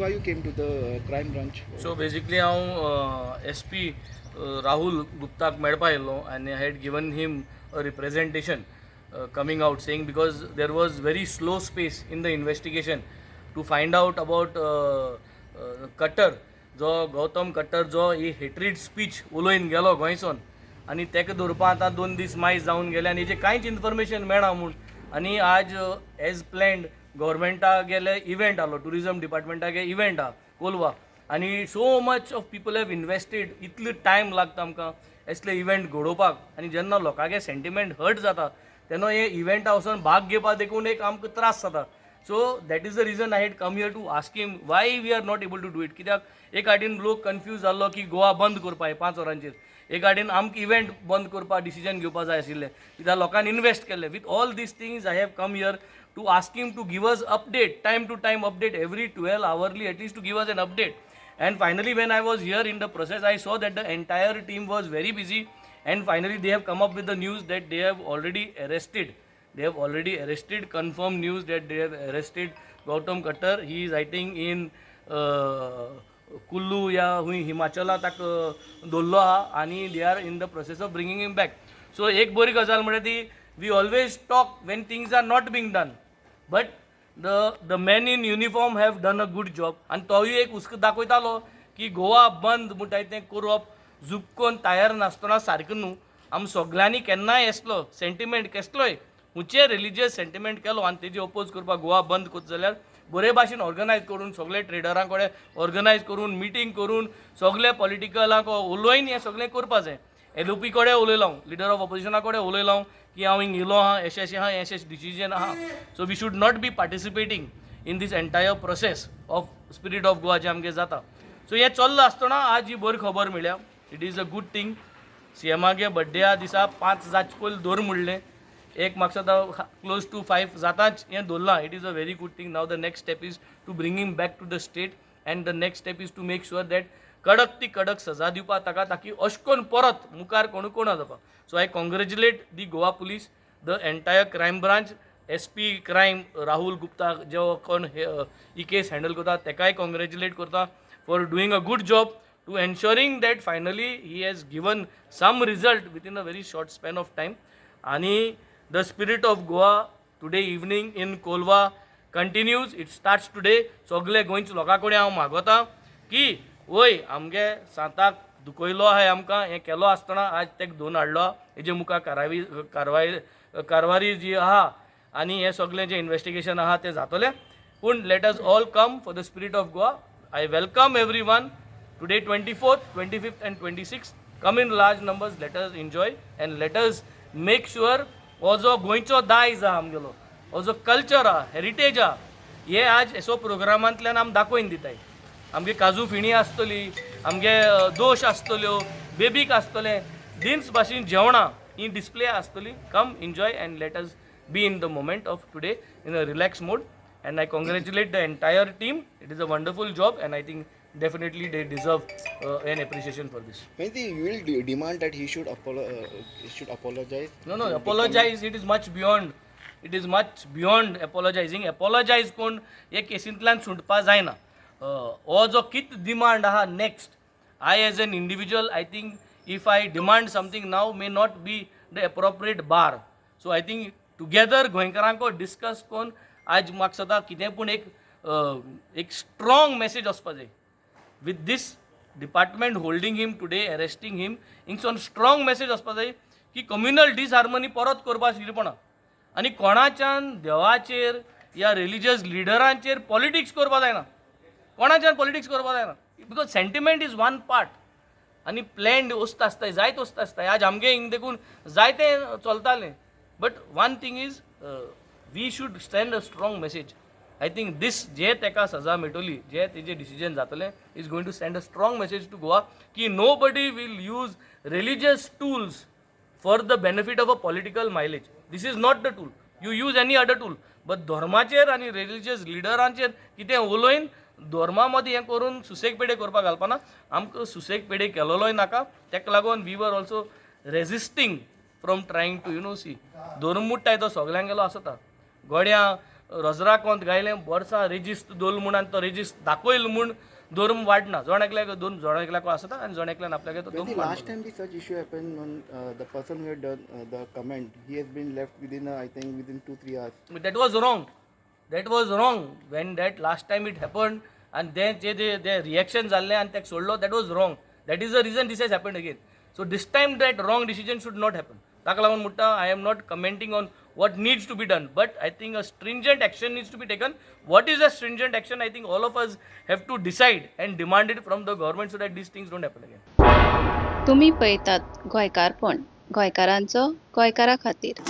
Why you came to the crime branch? So basically हांव S P Rahul गुप्ताक मेळपा येयल्लो आनी I had given him a representation coming out saying because there was very slow pace in the investigation to find out about Khattar, जो गौतम कट्टर जो ही हेट्रीड speech उलोवन गेलो गोंयसून आनी तेका धरपा आतां 2 दीस मायज जावन गेले आनी हेजें कांयच इन्फॉर्मेशन मेळना म्हूण. आनी आज एज प्लॅन्ड गव्हर्मेंटा गेले इव्हेंट आहलो, ट्युरिजम डिपार्टमेंटागे इव्हेंट आहा कोलवा आनी so much of people have invested. इतलो टायम लागता आमकां असले इव्हेंट घडोवपाक आनी जेन्ना लोकांगे सेंटिमेंट हर्ट जाता तेन्ना हे इव्हेंटा वचून भाग घेवपाक देखून एक आमकां त्रास जाता. So that is the reason I had come here to ask him why we are not able to do it. कित्याक एक आडीन लोक कन्फ्यूज जाल्लो की गोवा बंद करपा 5 वरांचेर, एक आडीन आमकां इव्हेंट बंद करपाक डिसिजन घेवपा जाय आशिल्लें कित्याक लोकांनी इन्वेस्ट केल्लें. With all these things, I have come here to ask him to give us update, time to time update, every 12 hourly at least to give us an update. And finally, when I was here in the process, I saw that the entire team was very busy. And finally, they have come up with the news that they have already arrested. They have already arrested, confirmed news that they have arrested Gautam Khattar. He is, I think, in Kullu या हुंय हिमाचला ताका दवरलो आहा आनी they are in the process of bringing him back. So एक बरी गजाल म्हळ्यार ती we always talk when things are not being done, but the men in uniform have done a good job. आनी तोय एक हुस्को दाखयतालो की गोवा बंद म्हणटाय तें करप जुपकोन तयार नासतना सारकें न्हू. आमी सगल्यांनी केन्नाय येसलो सेंटिमेंट केसलोय खंयचेय रिलिजियस सेंटिमेंट केलो आनी तेजे ओपोज करपाक गोवा बंद करता जाल्यार बरे भाशेन ऑर्गनायज करून सगळे ट्रेडरां कडेन ऑर्गनायज करून मिटींग करून सगळे पॉलिटिकलांक उलोवन हें सगळें करपा जाय. एलओपी कडेन उलयलो हांव, लिडर ऑफ ऑपोजिशना कडेन उलयलो हांव की हांव हिंग येयलो आहा, अशें अशें आहा, अशें अशें डिसिजन आहा. So we should not be participating in this entire process of Spirit of Goa जें आमगें जाता. सो हें चल्लां आसतना आज ही बरी खबर मेळ्ळ्या. It is a good thing. सीएमागे बड्डे दिसा पांच जाचे पयलीं दवर म्हणलें, एक म्हाका दिसता क्लोज टू फायव जाताच हें दवरलां. It is a very good thing. Now the next step is to bring him back to the state and the next step is to make sure that कडक ती कडक सजा दिवपा ताका, ताकी अशें करून परत मुखार कोणूय कोणा जावपा. So I congratulate the Goa Police, the entire crime branch, SP crime Rahul Gupta जो कोण ही केस हँडल करता तेकाय कॉंग्रेच्युलेट करता for doing a good job to ensuring that finally he has given some result within a very short span of time. आणि the Spirit of Goa today evening in Colva continues. It starts today. सगळे गोंयच्या लोकां कडेन हांव मागोता की वय आमगे सांताक दुखयलो आहाय, आमकां हें केलो आसतना आज तेका धरून हाडलो. हेजे मुखार कारवाई कारवाय कारवारी जी आहा आनी हें सगळें जें इन्वेस्टिगेशन आहा तें जातलें, पूण let us all come for the Spirit of Goa. I welcome everyone today, 24th, 25th and 26. Come in large numbers. Let us enjoy and let us make sure हो जो गोंयचो दायज आहा आमगेलो, हो जो कल्चर आहा, हेरिटेज आहा, हे आज असो प्रोग्रामांतल्यान आमी दाखोवन दिताय. आमगे काजू फिणी आसतली, आमगे दोश आसतल्यो, बेबीक आसतलें, दिन्स भाशेन जेवणां ही डिस्प्ले आसतली. Come enjoy and let us be in the moment of today in a relax mode. And I congratulate the entire team. It is a wonderful job and I think definitely they deserve an appreciation for this. Maybe you will demand that he should apologize. No, apologize. It is much beyond. It is much beyond apologizing. Apologize कोण हे केसींतल्यान सुटपा जायना. हो जो कित demand आहा next, I as an individual, I think if I demand something now may not be the appropriate bar. So I think together गोंयकारांको discuss करून आज म्हाका दिसता कितें पूण एक स्ट्रॉंग मॅसेज वचपा जाय. With this department holding him today, arresting him, हिंगसून strong message वचपा जाय की कम्युनल डिसहार्मनी परत करपा शिरपणा आनी कोणाच्यान देवाचेर या रिलिजियस लिडरांचेर पॉलिटिक्स करपा जायना. कोणाच्यान पॉलिटिक्स करपा जायना because sentiment is one part आनी प्लॅन्ड वस्तू आसताय, जायत वस्तू आसताय. आज आमगे हिंग देखून जायतें चलतालें, but one thing is we should send a strong message. I think this जे तेका सजा मेळटली, जे तेजें डिसिजन जातलें, is going to send a strong message to Goa की nobody will use religious tools for the benefit of a political mileage. This is not the tool. You use any other tool, but धर्माचेर आनी religious लिडरांचेर कितें उलोवन धर्मा मदीं हें करून सुसेग पेडे करपाक घालपाना. आमकां सुसेग पेडे केलोलोय नाका. तेका लागून we were also resisting from trying to see. धर्म मुट्टाय तो सगल्यांगेलो आसता. गोड्या रोजरा कोंत गायलें वर्सां रेजिस्त दवरलो म्हूण आनी तो रेजिस्त दाखयल म्हूण धर्म वाडना. जण एकल्याक दोन, जण एकल्याक आसता आनी जण एकल्यान आपल्याक तो When धर्म the last time the such issue happened, on the person who had done the comment, he has been left within, I think, within 2-3 hours. That was wrong. That was wrong when that last time it happened. आनी तें जे जे जे reaction जाल्लें आनी ताका सोडलो, that was wrong. That is the reason this has happened again. So this time that wrong decision should not happen. ताका लागून म्हणटा, I am not commenting on what needs to be done, but I think a stringent action needs to be taken. What is a stringent action, I think all of us have to decide and demand it from the government so that these things don't happen again. तुमी पळयतात गोंयकारपण, गोंयकारांचो गोंयकारा खातीर.